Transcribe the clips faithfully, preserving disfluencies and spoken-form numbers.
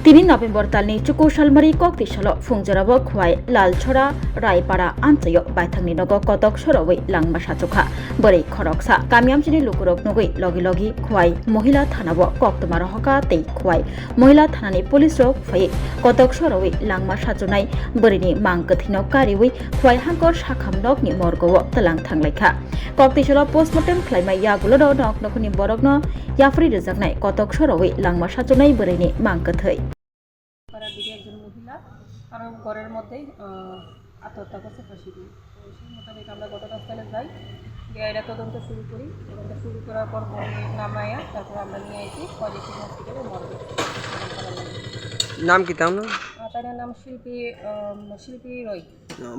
Tini November talni chuku salmari kokti salo phungjorao Khwai Lalchora Raipara amchaio baithangni nogo kotok sorowi langma sachukha. Bwrwi khoroksa kamiyamchini lukurok nugwi logi logi Khwai Mohila Thanao koktwma rohorkha tei Khwai Mohila Thanani police rok phaiwi kotok sorowi langma sachunai bwrwini mang kwthwino kariwi Khwai hangkor sakham nokni morgo o twlang thanglaikha. Kokti salo postmortem khlaimai yagulo nok nokhorni borokno yapharwi rwjaknai kotok sorowi langma sachunai bwrwini mang kwthwi. পাড়ার দিকে একজন মহিলা আরও ঘরের মধ্যেই আহ, আত্মহত্যা করছে ফাঁসি দিয়ে। তো সেই মোতাবেক আমরা ঘটনাস্থলে যাই, গিয়ে এটা তদন্ত শুরু করি। তদন্ত শুরু করার পর বডি নামাইয়া তারপর আমরা নিয়ে আসি পজিটিভ হসপিটালে মর্গে। নাম কি তার নাম? আহ, তার নাম শিল্পী আহ, শিল্পী রয়।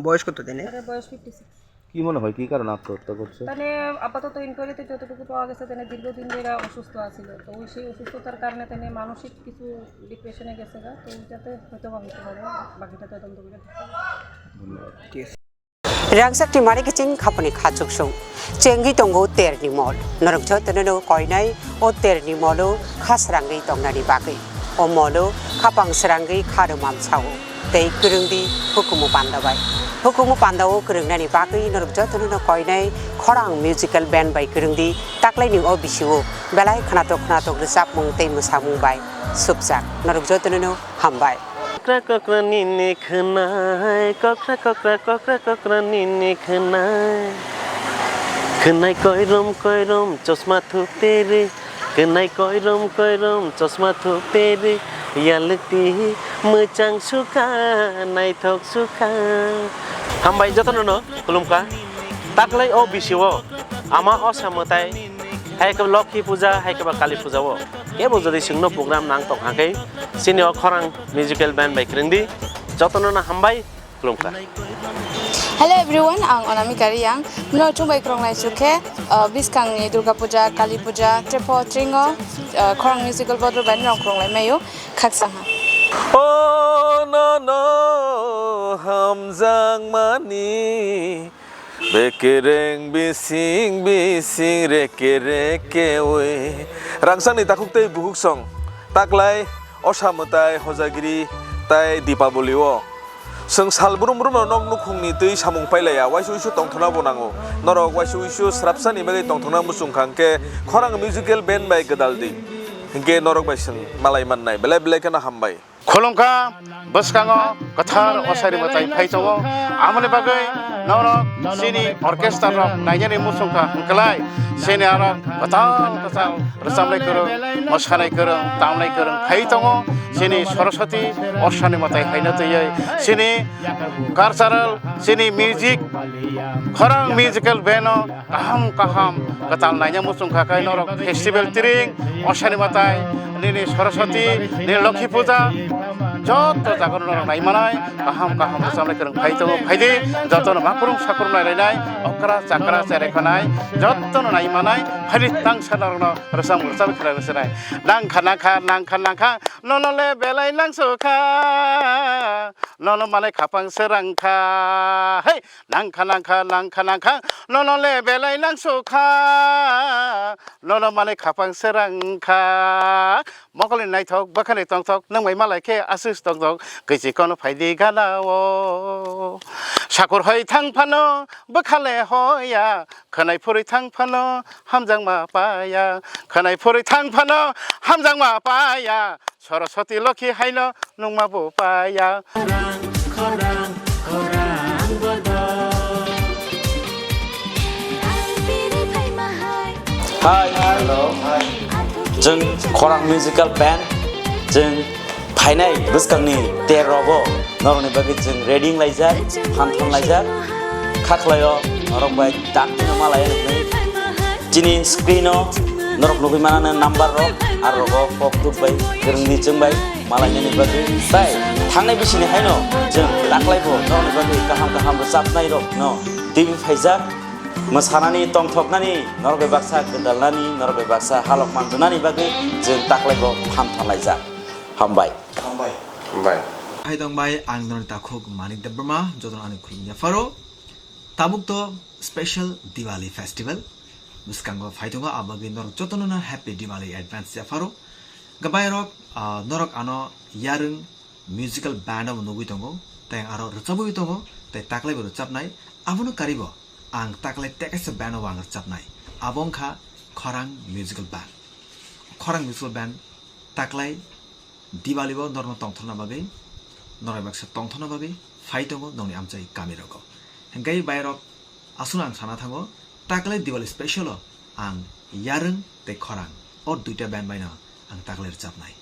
বয়স কত দিনে? তার বয়স ফিফটি সিক্স। কি মনে হয়, কি কারণে আত্মহত্যা করছে? তাহলে আপাতত ইনকোয়ারিতে যতটুকু পাওয়া গেছে, তাহলে দীর্ঘদিন ধরে অসুস্থ আছিল। তো ওই সেই অসুস্থতার কারণে তাহলে মানসিক কিছু ডিপ্রেশনে গেছে গা, তো ওইটাতে হয়তো বা হতে পারে। বাকিটা তদন্ত করে দেখা হবে। ধন্যবাদ। ঠিক আছে। Rangchak ni mari kiching khapani khachuksung. Chengwi tongo terni mol. Norok jotono no koinai o terni molo kha srangwi tongnani bagwi. O molo khapang srangwi kha rwmam sao. Tei kwrwngdi hukumu panda bai. Hukumu panda o kwrwngnani bagwi norok jotono no koinai khorang musical band bai kwrwngdi taklaini o bisio belai khwnatok khwnatok rwchapmung tei mwsamung bai supjak. Norok jotono no hambai. Kokra kokra nini khwnai, kokra kokra kokra kokra nini khwnai. Khwnai koirom koirom chosma thupere, khwnai koirom koirom chosma thupere, yalukti mwchang sukha, naithok sukha. Hambai jotono no khulumkha. Taklai o bisio ama osa mwtai, hai khe Lokhi puja, hai khe ba Kali puja o. Kebo jodi chwngno program nang tong hakhe, chini o khorang musical band bai kwrwngdi. Jotono no hambai, khulumkha. Hello everyone, ang Onamika Riyang. Mino chumbai krong nai chukhe, uh, biskang ni Durga Puja, Kali Puja, Trepo, Tringo, uh, khorang musical bodol bai nong krong lai mayo, khaksa ha. O no no hamjakmani. Bekereng bising bising reke reke oi. Rangsangni takhuk tei bukhuk song. Taklai osa mwtai hojagiri tai Dipaboli o. Chwng sal brum brum no nok nukhungni twi samung pailaiya, waisa uisu tongthokna bo nango. Norok waisa uisu srapsani bagwi tongthokna muchung kha hwnkhe khorang musical band bai gwdal di. Hwnkhe norok bai chwng malai mannai. Belai belai kheno hambai. Khulumkha, bwskango kwthar osari mwtai phai tongo. Amoni bagwi norok chini orchestra rok nainani muchungkha hwnkhlai, chini aro kwtal kwtal rwchapnai kwrwng, mwsanai kwrwng, tamnai kwrwng phai tongo. Chini Saraswati osani mwtai haino twiwi chini cultural, chini music, khorang musical band o kaham kaham kwtal naina muchung kha khe norok festival tiring, osani mwtai, nini Saraswati, nini Lokhi puja, joto jaga norok nai manai, kaham kaham rwchapnai kwrwng phai tongo, phaidi, jotono makrung sakrung nai lainai, okra chakra cherai khanai, jotono nai manai, phaidi tangsa norokno rwchap rwchap khlai rwchapnai. Nangkha nangkha nangkha nangkha, nono le belai nangsukha, nono manai khapang srangkha, hei! Nangkha nangkha nangkha nangkha, nono le belai nangsukha, nono manwi khapang srangkha. Mokolni naithok bwkhani tongthok, nwng bai malai khe aswk tongthok, kwchwi kono phaidi gana o. Sakur hoi thang phano bwkha le hoya, khwnai phurwi thang phano hamjakma paya, khwnai phurwi thang phano hamjakma paya. Saraswati Lokhi haino nungma bo paya. Hi. Hello. Hi. Chwng Khorang Musical Band, chwng phainai bwskangni ter rogo norokni bagwi chwng ready wnglaijak, phanthon laijak, kha khlaio norok bai dakti no malai nuknai. Chini screen o norok nugwi manano number rok, aro rogo kok tuk bai, kwrwngni chwng bai malainani bagwi. Tai thangnai bisini haino chwng taklai bo norokni bagwi kaham kaham rwchapnai rok no twi phaijak, mwsanani, tongthoknani, norok bai baksa gwdalnani, norok bai baksa halok manjwnani bagwi chwng taklai bo phan thanlaijak. Hambai. Hambai. Hambai. Hai tong bai, ang norok takhuk Manik Debbarma, jotono ani khulumya pharo. Tabuk to special Diwali festival bwskango phai tongo, abagwi norok jotono no happy Diwali advance ya pharo. Gabai rok, ah, norok ano Yarwng musical band o nugwi tongo, tei ang aro rwchabwi tongo, tei taklai bo rwchabnai. Abono karibo ang taklai tekaisa band o ang rwchabnai. Abo wngkha Khorang Musical Band. Khorang Musical Band taklai Diwali bo norno tongthorna bagwi, norok baksa tongthorna bagwi phai tongo nongni amchai kami rogo. Hingkai bairok aswkno ang sana thango, taklai Diwali special o ang Yarwng tei Khorang o duita band baino ang taklai rwchabnai.